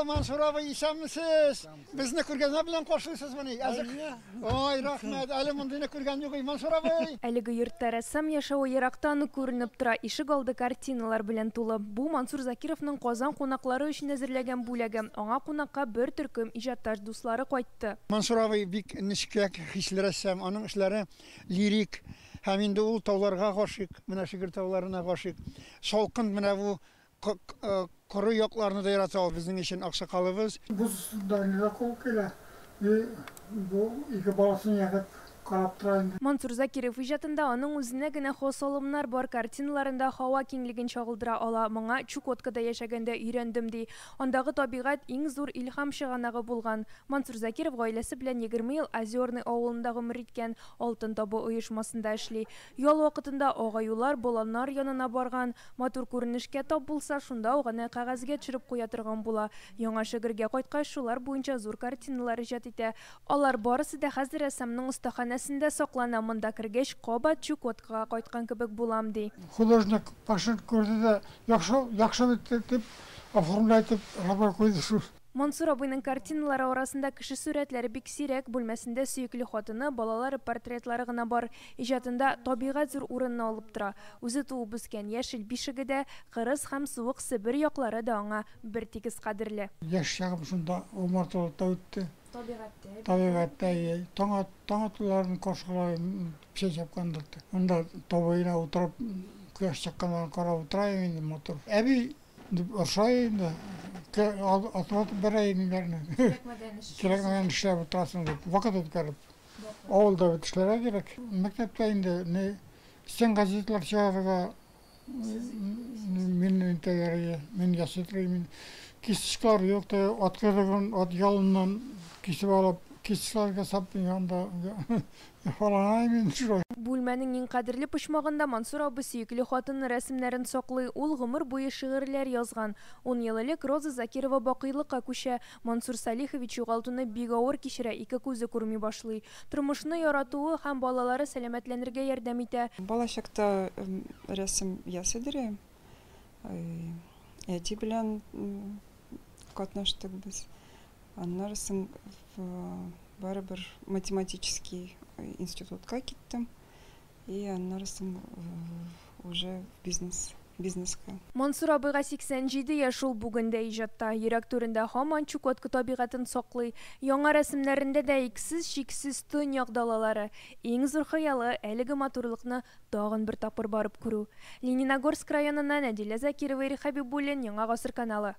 Мансур абый, исәнмесез? Безне күргәзмә белән каршылыйсызмыни? Әзер. Ой, рәхмәт. Әле мондыйны күргән юк, Мансур абый. Әлеге йортта рәссам яшәве ерактан ук күренеп тора. Ишек алды картиналар белән тулы. Бу Мансур Закировның Казан кунаклары өчен әзерләгән бүләге. Аңа кунакка бер төркем иҗатташ дуслары кайтты. Мансур абый бик нечкә хисле рәссам. Аның эшләре лирик. Һәм инде ул тауларга гашыйк. Менә Шөгер тауларына гашыйк. Салкын менә бу коры якларны да ярата ул, безнең өчен аксакалыбыз. Боз өстендә инде куып килә. И бу ике баласын ягып карап тора инде. Мансур Закиров иҗатында аның үзенә генә хас алымнар бар, картиналарында һава киңлеген чагылдыра ала. Моңа Чукоткада яшәгәндә өйрәндем, ди. Андагы табигать иң зур илһам чыганагы булган. Мансур Закиров гаиләсе белән 20 ел Озерный авылында гомер иткән, Алтын табу оешмасында эшли. Ял вакытында ак аюлар, боланнар янына барган. Матур күренешкә тап булса, шунда ук аны кәгазьгә төшереп куя торган була. Яңа Шөгергә кайткач, шулар буенча зур картиналар иҗат итә. Алар барысы да хәзер рәссамның остаханәсендә саклана. Монда кергәч, кабат Чукоткага кайткан кебек булам, ди. Художник башын күрде дә, яхшы, яхшы бит дип, оформлять итеп рамга куйды шул. Мансур абыйның картиналары арасында кеше сурәтләре бик сирәк, бүлмәсендә сөекле хатыны, балалары портретлары гына бар. Иҗатында табигать зур урынны алып тора. Үзе туып үскән яшел бишеге дә, кырыс һәм суык Себер яклары да аңа бертигез кадерле. Яшь чагым шунда умарталыкта үтте. Табигатьтә. Табигатьтә, әйе. Таң таң атуларын каршылап, печән чапканда. Анда тау буена утырып, кояш чыкканнарын карап утыра идем инде матур. Әби Дип орша инде. Атып бәрә инде. Кирәкмәгән эш. Кирәкмәгән эшләп утырасың дип, вакыт үткәреп. Авылда бит эшләргә кирәк. Мәктәптә инде ни стен газетлар чыгарырга мин интегәргә, мин ясый торыйм. Кисточкалар юк та, ат койрыгын, ат ялыннан кисеп алып, кисточкалар ясап янда Бүлмәнең иң кадерле почмагында Мансур абый сөекле хатыны рәсемнәрен саклый. Ул гомер буе шигырьләр язган. Ун ел элек Роза Закирова бакыйлыкка күчә. Мансур Салихович югалтуны бик авыр кичерә, ике күзе күрми башлый. Тормышны яратуы һәм балалары сәламәтләнергә ярдәм итә. Балачакта рәсем ясыйдыр идем. Әти белән катнаштык без. Аннары соң барыбер математический институтка киттем. И аннары соң уже бизнес, бизнеска. Мансур абыйга 87 яшь, ул бүген дә иҗатта. Йөрәк түрендә һаман Чукотка табигатен саклый. Яңа рәсемнәрендә дә иксез-чиксез төньяк далалары. Иң зур хыялы, әлеге матурлыкны тагын бер тапкыр барып күрү. Лениногорск районыннан Әдилә Закирова, Ирек Хәбибуллин, Яңа Гасыр каналы.